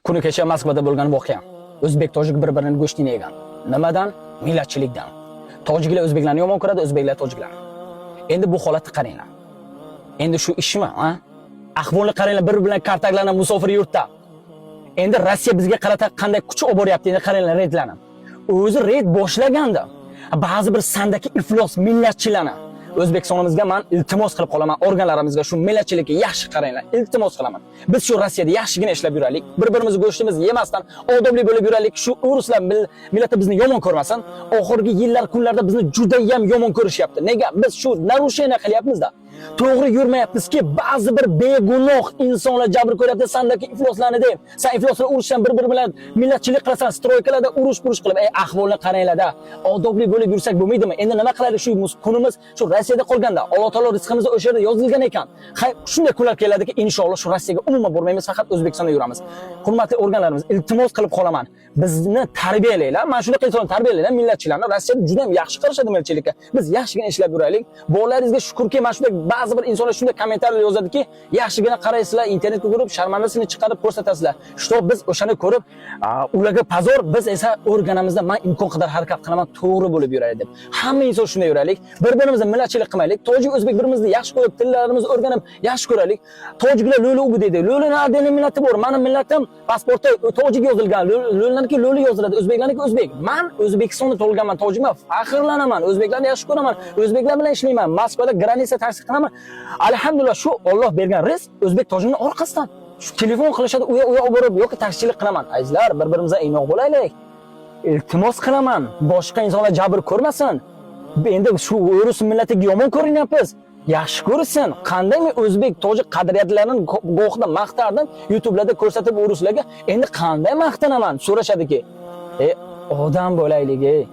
Kuni kecha Moskvada bo'lgan voqea. O'zbek, tojik bir-birini go'shtini yegan. Nimadan? Millatchilikdan. Tojiklar o'zbeklarni yomon ko'radi, o'zbeklar tojiklarni. Endi bu holatni qaranglar. Endi shu ishmi, ha? Ahvolni qaranglar, bir bilan kaltaklanib musofir yurtda. Endi Rossiya bizga qarata qanday kuch olib boryapti, endi qaranglar reydlarni. O'zi reyd boshlagandi. Ba'zi bir sandaki iflos millatchilarni O'zbekistonimizga man iltimos qilib qolaman, organlarimizga shu millatchilikka yaxshi qaranglar, iltimos qilaman. Biz shu Rossiyada yaxshigina ishlab yuraylik, bir-birimizni go'shtimizni yemasdan odobli bo'lib yuraylik. Shu ruslar millati bizni yomon ko'rmasin. Oxirgi yillar, kunlarda bizni juda ham yomon ko'rishyapti. Nega? Biz shu нарушение qilyapmiz-da. To'g'ri yurmayapmizki, ba'zi bir begunoh insonlar jabr ko'ryapti, sandaki ifloslarni deb. San ifloslar urushsan, bir-biri bilan millatchilik qilasan, стройка larda urush-purush qilib, ey, ahvolni qaranglar-da. Odobli bo'lib yursak bo'lmaydimi? Endi nima qilaylik, shu kunimiz shu Rossiyada qolganda, Alloh taolo rizqimizni o'sha yerda yozilgan ekan. Hay, shunday kunlar keladiki, inshaalloh shu Rossiyaga umuman bormaymiz, faqat O'zbekistonda yuramiz. Hurmatli organlarimiz, iltimos qilib qolaman. Bizni tarbiyalanglar. Mana shunaqa inson tarbiyalanglar millatchilarni. Rossiyada juda ham yaxshi qarashadi millatchilikka. Biz yaxshigina ishlab yuraylik. Bolalaringizga shukurki, mana shunday ba'zi bir insonlar shunday kommentariyalar yozadiki, yaxshigina qaraysizlar, internetga ko'rib, sharmandasini chiqarib ko'rsatasizlar. Что biz o'shani ko'rib, ularga позор, biz esa o'rganamizda, man imkon qadar harakat qilaman, to'g'ri bo'lib yuraylik deb. Hamma inson shunday yuraylik. Bir-birimizni millatchilik qilmaylik. Tojik, o'zbek birimizni yaxshi ko'rib, tillarimizni o'rganib, yaxshi ko'raylik. Tojiklar lo'li ugu deydi. Lo'lini отдельный millati bor. Mani millatim pasportda tojik yozilgan. Lo'lilarniki lo'li yoziladi, o'zbeklarniki o'zbek. Man O'zbekistonda tug'ilganman, tojikman, faxrlanaman. O'zbeklarni yaxshi ko'raman. O'zbeklar bilan ishlayman. Moskvada граница taksi qilaman. Alhamdulillah, shu Alloh bergan rizq o'zbek tojikni orqasidan. Shu telefon qilishadi, u yoq u yoq borib yoki taksichilik qilaman. Azizlar, bir-birimizdan inoq bo'laylik. Iltimos qilaman, boshqa insonlar jabr ko'rmasin. Endi shu o'rus millatiga yomon ko'rinyapmiz. Yaxshi ko'rsin. Qanday men o'zbek, tojik qadriyatlarini gohida maqtardim, YouTube'larda ko'rsatib o'ruslarga. Endi qanday maqtanaman? So'rashadiki, "E, odam bo'laylik, ey."